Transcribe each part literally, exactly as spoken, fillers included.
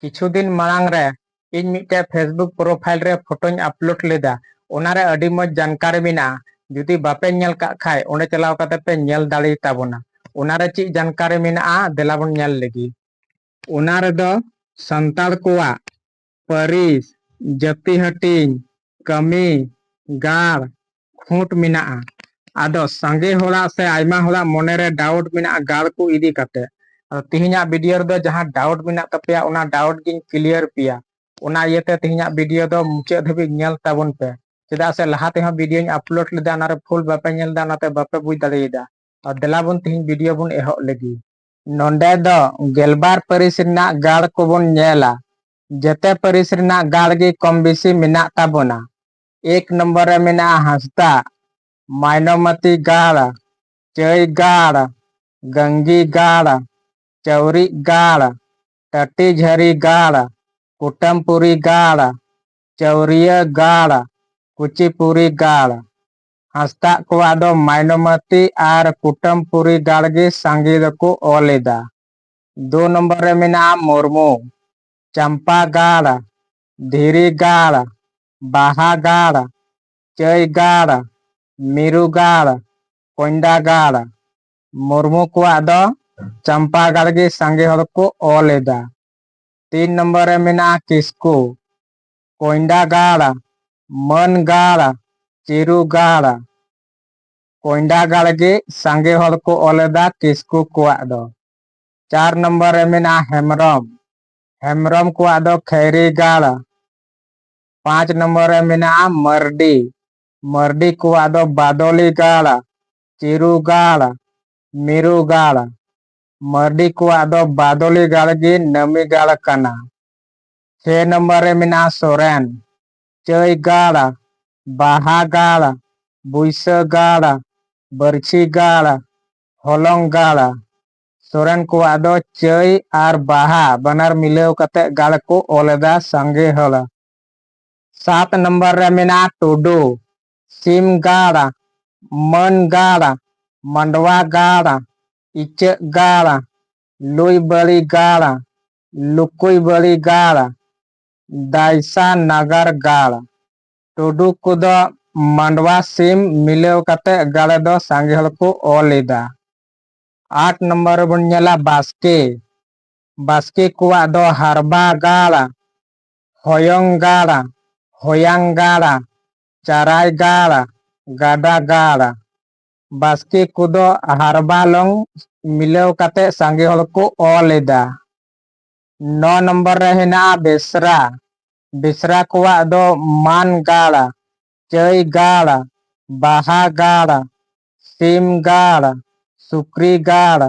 ᱠᱤᱪᱷᱩ ᱫᱤᱱ ᱢᱟᱲᱟᱝ ᱨᱮ ᱤᱧ ᱢᱤᱫᱴᱮᱡ Facebook profile ᱨᱮ ᱯᱷᱳᱴᱳᱧ upload ᱞᱮᱫᱟ᱾ ᱚᱱᱟᱨᱮ ᱟᱹᱰᱤ ᱢᱚᱡᱽ ᱡᱟᱱᱠᱟᱨᱤ ᱢᱮᱱᱟᱜᱼᱟ᱾ ᱡᱩᱫᱤ ᱵᱟᱯᱮ ᱧᱮᱞ ᱠᱟᱜ ᱠᱷᱟᱡ, ᱚᱸᱰᱮ ᱪᱟᱞᱟᱣ ᱠᱟᱛᱮ ᱯᱮ ᱧᱮᱞ ᱫᱟᱲᱮ ᱛᱟᱵᱚᱱᱟ᱾ ᱚᱱᱟᱨᱮ ᱪᱮᱫ ᱡᱟᱱᱠᱟᱨᱤ ᱢᱮᱱᱟᱜᱼᱟ, ᱫᱮᱞᱟ ᱵᱚᱱ ᱧᱮᱞ ᱞᱮᱜᱮ᱾ ᱚᱱᱟ ᱨᱮᱫᱚ ᱥᱟᱱᱛᱟᱲ ᱠᱚᱣᱟᱜ ᱯᱟᱹᱨᱤᱥ, ᱡᱟᱹᱛᱤ ᱦᱟᱹᱴᱤᱧ, ᱠᱟᱹᱢᱤ, ᱜᱟᱲ, ᱠᱷᱩᱸᱴ ᱢᱮᱱᱟᱜᱼᱟ᱾ ᱟᱫᱚ ᱥᱟᱸᱜᱮ ᱦᱚᱲᱟᱜ ᱥᱮ ᱟᱭᱢᱟ ᱦᱚᱲᱟᱜ ᱢᱚᱱᱮᱨᱮ doubt ᱢᱮᱱᱟᱜᱼᱟ ᱜᱟᱲ ᱠᱚ ᱤᱫᱤ ᱠᱟᱛᱮ᱾ ᱟᱫᱚ ᱛᱮᱦᱮᱧᱟᱜ video ᱨᱮᱫᱚ ᱡᱟᱦᱟᱸ doubt ᱢᱮᱱᱟᱜ ᱛᱟᱯᱮᱭᱟ, ᱚᱱᱟ doubt ᱜᱤᱧ clear ᱯᱮᱭᱟ᱾ ᱚᱱᱟ ᱤᱭᱟᱹᱛᱮ ᱛᱮᱦᱮᱧᱟᱜ video ᱫᱚ ᱢᱩᱪᱟᱹᱫ ᱫᱷᱟᱹᱵᱤᱡ ᱧᱮᱞ ᱛᱟᱵᱚᱱ ᱯᱮ, ᱪᱮᱫᱟᱜ ᱥᱮ ᱞᱟᱦᱟ ᱛᱮᱦᱚᱸ videoᱧ upload ᱞᱮᱫᱟ, ᱚᱱᱟᱨᱮ full ᱵᱟᱯᱮ ᱧᱮᱞ ᱮᱫᱟ, ᱚᱱᱟᱛᱮ ᱵᱟᱯᱮ ᱵᱩᱡᱽ ᱫᱟᱲᱮᱭᱟᱫᱟ᱾ ᱟᱨ ᱫᱮᱞᱟ ᱵᱚᱱ ᱛᱮᱦᱮᱧ video ᱵᱚᱱ ᱮᱦᱚᱵ ᱞᱮᱜᱮ᱾ ᱱᱚᱰᱮ ᱫᱚ ᱜᱮᱞᱵᱟᱨ ᱯᱟᱹᱨᱤᱥ ᱨᱮᱱᱟᱜ ᱜᱟᱲ ᱠᱚᱵᱚᱱ ᱧᱮᱞᱟ᱾ ᱡᱮᱛᱮ ᱯᱟᱹᱨᱤᱥ ᱨᱮᱱᱟᱜ ᱜᱟᱲ ᱜᱮ ᱠᱚᱢ ᱵᱮᱥᱤ ᱢᱮᱱᱟᱜ ᱛᱟᱵᱚᱱᱟ᱾ ᱮᱠ ᱱᱚᱢᱵᱚᱨ ᱨᱮ ᱢᱮᱱᱟᱜᱼᱟ ᱦᱟᱸᱥᱫᱟ, ᱢᱟᱭᱱᱚᱢᱟᱛᱤ ᱜᱟᱲ, ᱪᱟᱹᱭ ᱜᱟᱲ, ᱜᱟᱝᱜᱤ ᱜᱟᱲ, ᱪᱟᱣᱨᱤ ᱜᱟᱲ, ᱴᱟᱹᱴᱤ ᱡᱷᱟᱹᱨᱤ ᱜᱟᱲ, ᱠᱩᱴᱟᱹᱢᱯᱩᱨᱤ ᱜᱟᱲ, ᱪᱟᱣᱨᱤᱭᱟᱹ ᱜᱟᱲ, ᱠᱩᱪᱤᱯᱩᱨᱤ ᱜᱟᱲ᱾ ᱦᱟᱸᱥᱫᱟᱜ ᱠᱚᱣᱟᱜ ᱫᱚ ᱢᱟᱭᱱᱚᱢᱟᱛᱤ ᱟᱨ ᱠᱩᱴᱟᱹᱢᱯᱩᱨᱤ ᱜᱟᱲ ᱜᱮ ᱥᱟᱸᱜᱮ ᱫᱚᱠᱚ ᱚᱞ ᱮᱫᱟ᱾ ᱫᱩ ᱱᱚᱢᱵᱚᱨ ᱨᱮ ᱢᱮᱱᱟᱜᱼᱟ ᱢᱩᱨᱢᱩ, ᱪᱟᱢᱯᱟ ᱜᱟᱲ, ᱫᱷᱤᱨᱤ ᱜᱟᱲ, ᱵᱟᱦᱟ ᱜᱟᱲ, ᱪᱟᱹᱭ ᱜᱟᱲ, ᱢᱤᱨᱩ ᱜᱟᱲ, ᱠᱚᱧᱰᱟ ᱜᱟᱲ᱾ ᱢᱩᱨᱢᱩ ᱠᱚᱣᱟᱜ ᱫᱚ ᱪᱟᱢᱯᱟ ᱜᱟᱲ ᱜᱮ ᱥᱟᱸᱜᱮ ᱦᱚᱲ ᱠᱚ ᱚᱞ ᱮᱫᱟ᱾ ᱛᱤᱱ ᱱᱚᱢᱵᱚᱨ ᱨᱮ ᱢᱮᱱᱟᱜᱼᱟ ᱠᱤᱥᱠᱩ, ᱠᱚᱧᱰᱟ ᱜᱟᱲ, ᱢᱟᱹᱱ ᱜᱟᱲ, ᱪᱤᱨᱩ ᱜᱟᱲ᱾ ᱠᱚᱧᱰᱟ ᱜᱟᱲ ᱜᱮ ᱥᱟᱸᱜᱮ ᱦᱚᱲ ᱠᱚ ᱚᱞ ᱮᱫᱟ ᱠᱤᱥᱠᱩ ᱠᱚᱣᱟᱜ ᱫᱚ᱾ ᱪᱟᱨ ᱱᱚᱢᱵᱚᱨ ᱨᱮ ᱢᱮᱱᱟᱜᱼᱟ ᱦᱮᱢᱵᱨᱚᱢ, ᱦᱮᱢᱵᱨᱚᱢ ᱠᱚᱣᱟᱜ ᱫᱚ ᱠᱷᱟᱭᱨᱤ ᱜᱟᱲ᱾ ᱯᱟᱸᱪ ᱱᱚᱢᱵᱚᱨ ᱨᱮ ᱢᱮᱱᱟᱜᱼᱟ ᱢᱟᱹᱨᱰᱤ, ᱢᱟᱹᱨᱰᱤ ᱠᱚᱣᱟᱜ ᱫᱚ ᱵᱟᱫᱚᱞᱤ ᱜᱟᱲ, ᱪᱤᱨᱩ ᱜᱟᱲ, ᱢᱤᱨᱩ ᱜᱟᱲ᱾ ᱢᱟᱹᱨᱰᱤ ᱠᱚᱣᱟᱜ ᱫᱚ ᱵᱟᱫᱚᱞᱤ ᱜᱟᱲ ᱜᱮ ᱱᱟᱹᱢᱤ ᱜᱟᱲ ᱠᱟᱱᱟ᱾ ᱪᱷᱮ ᱱᱚᱢᱵᱚᱨ ᱨᱮ ᱢᱮᱱᱟᱜᱼᱟ ᱥᱚᱨᱮᱱ, ᱪᱟᱹᱭ ᱜᱟᱲ, ᱵᱟᱦᱟ ᱜᱟᱲ, ᱵᱩᱭᱥᱟᱹ ᱜᱟᱲ, ᱵᱟᱹᱨᱪᱷᱤ ᱜᱟᱲ, ᱦᱚᱞᱚᱝ ᱜᱟᱲ᱾ ᱥᱚᱨᱮᱱ ᱠᱚᱣᱟᱜ ᱫᱚ ᱪᱟᱹᱭ ᱟᱨ ᱵᱟᱦᱟ ᱵᱟᱱᱟᱨ ᱢᱤᱞᱟᱹᱣ ᱠᱟᱛᱮ ᱜᱟᱲ ᱠᱚ ᱚᱞ ᱮᱫᱟ ᱥᱟᱸᱜᱮ ᱦᱚᱲ᱾ ᱥᱟᱛ ᱱᱚᱢᱵᱚᱨ ᱨᱮ ᱢᱮᱱᱟᱜᱼᱟ ᱴᱩᱰᱩ, ᱥᱤᱢ ᱜᱟᱲ, ᱢᱟᱹᱱ ᱜᱟᱲ, ᱢᱟᱰᱣᱟ ᱜᱟᱲ, ᱤᱪᱟᱹᱜ ᱜᱟᱲ, ᱞᱩᱭᱵᱟᱹᱲᱤ ᱜᱟᱲ, ᱞᱩᱠᱩᱭᱵᱟᱹᱲᱤ ᱜᱟᱲ, ᱫᱟᱭᱥᱟ ᱱᱟᱜᱟᱨ ᱜᱟᱲ᱾ ᱴᱩᱰᱩ ᱠᱚᱫᱚ ᱢᱟᱰᱣᱟ ᱥᱤᱢ ᱢᱤᱞᱟᱹᱣ ᱠᱟᱛᱮ ᱜᱟᱲ ᱫᱚ ᱥᱟᱸᱜᱮ ᱦᱚᱲ ᱠᱚ ᱚᱞ ᱮᱫᱟ᱾ ᱟᱴ ᱱᱚᱢᱵᱚᱨ ᱨᱮᱵᱚᱱ ᱧᱮᱞᱟ ᱵᱟᱥᱠᱮ᱾ ᱵᱟᱥᱠᱮ ᱠᱚᱣᱟᱜ ᱫᱚ ᱦᱟᱨᱵᱟ ᱜᱟᱲ, ᱦᱚᱭᱚᱝ ᱜᱟᱲ, ᱦᱚᱭᱟᱝ ᱜᱟᱲ, ᱪᱟᱨᱟᱭ ᱜᱟᱲ, ᱜᱟᱰᱟ ᱜᱟᱲ᱾ ᱵᱟᱥᱠᱮ ᱠᱚᱫᱚ ᱦᱟᱨᱵᱟ ᱞᱚᱝ ᱢᱤᱞᱟᱹᱣ ᱠᱟᱛᱮ ᱥᱟᱸᱜᱮ ᱦᱚᱲ ᱠᱚ ᱚᱞ ᱮᱫᱟ᱾ ᱱᱚ ᱱᱚᱢᱵᱚᱨ ᱨᱮ ᱦᱮᱱᱟᱜᱼᱟ ᱵᱮᱥᱨᱟ᱾ ᱵᱮᱥᱨᱟ ᱠᱚᱣᱟᱜ ᱫᱚ ᱢᱟᱱ ᱜᱟᱲ, ᱪᱟᱹᱭ ᱜᱟᱲ, ᱵᱟᱦᱟ ᱜᱟᱲ, ᱥᱤᱢ ᱜᱟᱲ, ᱥᱩᱠᱨᱤ ᱜᱟᱲ,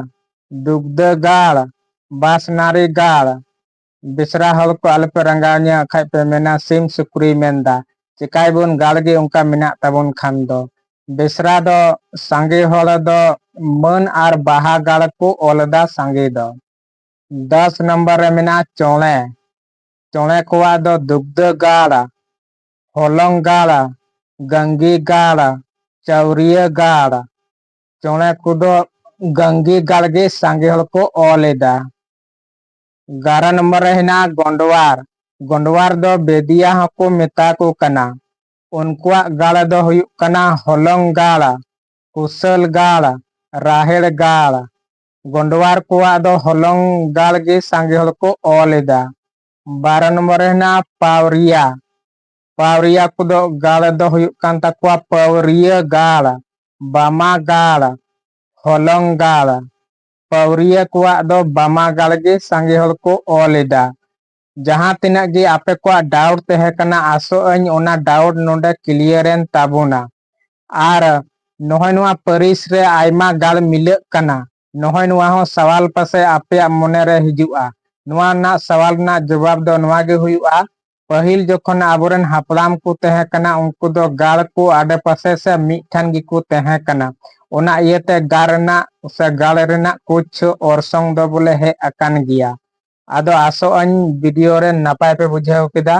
ᱫᱩᱜᱽᱫᱟᱹ ᱜᱟᱲ, ᱵᱟᱥᱱᱟᱨᱤ ᱜᱟᱲ᱾ ᱵᱮᱥᱨᱟ ᱦᱚᱲ ᱠᱚ ᱟᱞᱚᱯᱮ ᱨᱟᱸᱜᱟᱣ ᱧᱟ, ᱠᱷᱟᱡ ᱯᱮ ᱢᱮᱱᱟ ᱥᱤᱢ ᱥᱩᱠᱨᱤᱭ ᱢᱮᱱᱫᱟ᱾ ᱪᱮᱠᱟᱭᱵᱚᱱ, ᱜᱟᱲ ᱜᱮ ᱚᱱᱠᱟ ᱢᱮᱱᱟᱜ ᱛᱟᱵᱚᱱ ᱠᱷᱟᱱ ᱫᱚ᱾ ᱵᱮᱥᱨᱟ ᱫᱚ ᱥᱟᱸᱜᱮ ᱦᱚᱲ ᱫᱚ ᱢᱟᱹᱱ ᱟᱨ ᱵᱟᱦᱟ ᱜᱟᱲ ᱠᱚ ᱚᱞ ᱮᱫᱟ ᱥᱟᱸᱜᱮ ᱫᱚ᱾ ᱫᱚᱥ ᱱᱚᱢᱵᱚᱨ ᱨᱮ ᱢᱮᱱᱟᱜᱼᱟ ᱪᱚᱬᱮ᱾ ᱪᱚᱬᱮ ᱠᱚᱣᱟᱜ ᱫᱚ ᱫᱩᱜᱽᱫᱟᱹ ᱜᱟᱲ, ᱦᱚᱞᱚᱝ ᱜᱟᱲ, ᱜᱟᱝᱜᱤ ᱜᱟᱲ, ᱪᱟᱣᱨᱤᱭᱟᱹ ᱜᱟᱲ᱾ ᱪᱚᱬᱮ ᱠᱚᱫᱚ ᱜᱟᱝᱜᱤ ᱜᱟᱲ ᱜᱮ ᱥᱟᱸᱜᱮ ᱦᱚᱲ ᱠᱚ ᱚᱞ ᱮᱫᱟ᱾ ᱮᱜᱟᱨᱚ ᱱᱚᱢᱵᱚᱨ ᱨᱮ ᱦᱮᱱᱟᱜᱼᱟ ᱜᱚᱸᱰᱣᱟᱨ᱾ ᱜᱚᱸᱰᱣᱟᱨ ᱫᱚ ᱵᱮᱫᱤᱭᱟ ᱦᱚᱸᱠᱚ ᱢᱮᱛᱟ ᱠᱚ ᱠᱟᱱᱟ᱾ ᱩᱱᱠᱩᱣᱟᱜ ᱜᱟᱲ ᱫᱚ ᱦᱩᱭᱩᱜ ᱠᱟᱱᱟ ᱦᱚᱞᱚᱝ ᱜᱟᱲ, ᱠᱩᱥᱟᱹᱞ ᱜᱟᱲ, ᱨᱟᱦᱮᱲ ᱜᱟᱲ᱾ ᱜᱚᱸᱰᱣᱟᱨ ᱠᱚᱣᱟᱜ ᱫᱚ ᱦᱚᱞᱚᱝ ᱜᱟᱲ ᱜᱮ ᱥᱟᱸᱜᱮ ᱦᱚᱲ ᱠᱚ ᱚᱞ ᱮᱫᱟ᱾ ᱵᱟᱨᱚ ᱱᱚᱢᱵᱚᱨ ᱨᱮ ᱦᱮᱱᱟᱜᱼᱟ ᱯᱟᱣᱨᱤᱭᱟ᱾ ᱯᱟᱣᱨᱤᱭᱟ ᱠᱚᱫᱚ ᱜᱟᱲ ᱫᱚ ᱦᱩᱭᱩᱜ ᱠᱟᱱ ᱛᱟᱠᱚᱣᱟ ᱯᱟᱹᱣᱨᱤᱭᱟᱹ ᱜᱟᱲ, ᱵᱟᱢᱟ ᱜᱟᱲ, ᱦᱚᱞᱚᱝ ᱜᱟᱲ᱾ ᱯᱟᱹᱣᱨᱤᱭᱟᱹ ᱠᱚᱣᱟᱜ ᱫᱚ ᱵᱟᱢᱟ ᱜᱟᱲ ᱜᱮ ᱥᱟᱸᱜᱮ ᱦᱚᱲ ᱠᱚ ᱚᱞ ᱮᱫᱟ᱾ ᱡᱟᱦᱟᱸ ᱛᱤᱱᱟᱹᱜ ᱜᱮ ᱟᱯᱮ ᱠᱚᱣᱟᱜ ᱰᱟᱣᱩᱴ ᱛᱟᱦᱮᱸ ᱠᱟᱱᱟ, ᱟᱥᱚᱜ ᱟᱹᱧ ᱚᱱᱟ ᱰᱟᱣᱩᱴ ᱱᱚᱰᱮ ᱠᱞᱤᱭᱟᱨ ᱮᱱ ᱛᱟᱵᱚᱱᱟ᱾ ᱟᱨ ᱱᱚᱜᱼᱚᱭ ᱱᱚᱣᱟ ᱯᱟᱹᱨᱤᱥ ᱨᱮ ᱟᱭᱢᱟ ᱜᱟᱲ ᱢᱤᱞᱟᱹᱜ ᱠᱟᱱᱟ, ᱱᱚᱜᱼᱚᱭ ᱱᱚᱣᱟ ᱦᱚᱸ ᱥᱟᱣᱟᱞ ᱯᱟᱥᱮ ᱟᱯᱮᱭᱟᱜ ᱢᱚᱱᱮ ᱨᱮ ᱦᱤᱡᱩᱜᱼᱟ᱾ ᱱᱚᱣᱟ ᱨᱮᱱᱟᱜ ᱥᱟᱣᱟᱞ ᱨᱮᱱᱟᱜ ᱡᱚᱵᱟᱵ ᱫᱚ ᱱᱚᱣᱟ ᱜᱮ ᱦᱩᱭᱩᱜᱼᱟ, ᱯᱟᱹᱦᱤᱞ ᱡᱚᱠᱷᱚᱱ ᱟᱵᱚᱨᱮᱱ ᱦᱟᱯᱲᱟᱢ ᱠᱚ ᱛᱟᱦᱮᱸ ᱠᱟᱱᱟ, ᱩᱱᱠᱩ ᱫᱚ ᱜᱟᱲ ᱠᱚ ᱟᱰᱮ ᱯᱟᱥᱮ ᱥᱮ ᱢᱤᱫ ᱴᱷᱮᱱ ᱜᱮᱠᱚ ᱛᱟᱦᱮᱸ ᱠᱟᱱᱟ᱾ ᱚᱱᱟ ᱤᱭᱟᱹᱛᱮ ᱜᱟᱲ ᱨᱮᱱᱟᱜ ᱥᱮ ᱜᱟᱲ ᱨᱮᱱᱟᱜ ᱠᱩᱪ ᱚᱨᱥᱚᱝ ᱫᱚ ᱵᱚᱞᱮ ᱦᱮᱡ ᱟᱠᱟᱱ ᱜᱮᱭᱟ᱾ ᱟᱫᱚ ᱟᱥᱚᱜ ᱟᱹᱧ ᱵᱷᱤᱰᱤᱭᱳ ᱨᱮ ᱱᱟᱯᱟᱭ ᱯᱮ ᱵᱩᱡᱷᱟᱹᱣ ᱠᱮᱫᱟ᱾